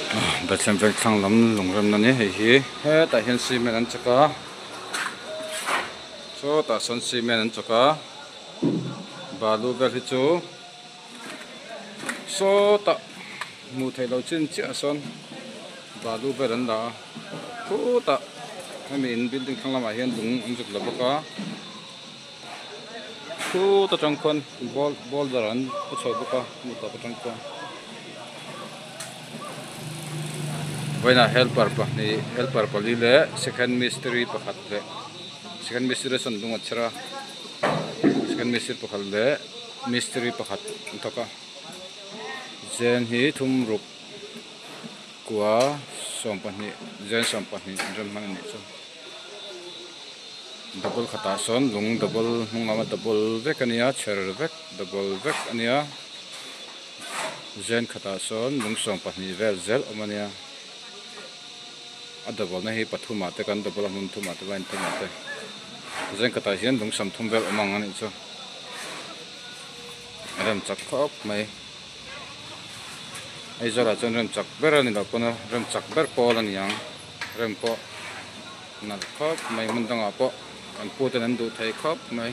Bethlehem veng thlang lam lung remna a ni hei hi hetah hian cement an chawk a sawtah sawn cement an chawk a balu vel hi chu sawtah hmuh theih loh chin chiah ah sawn balu vel an dah a khutah hemi in building thlang lamah hian lung an zuk la bawk a khut atang khuan boulder an pu chho bawk a hmu tawp atang khuan vawiinah helper pahnih helper pali leh second mistiri pakhat leh second mistiri sawn lung a chher a second mistiri pakhat leh mistiri pakhat an thawk a zen hi thum ruk kua sawmpahnih zen sawmpahnih an rem hman a nih chu. Double khatah sawn lung double hnung lama double vek a nia chher vek double vek a nia zen khatah sawn lung sawmpahnih vel zel awm a nia a double na hi pathum ah te kan double a hmun thum ah te line thum ah te zen khatah hian lung sawmthum vel awm ang a nih chu a rem chak khawp mai Aizawl ah chuan rem chak ber a ni loh pawn a rem chak ber pawl a ni ang rem pawh. Nalh khawp mai hmun dangah pawh kan pu ten an duh thei khawp mai.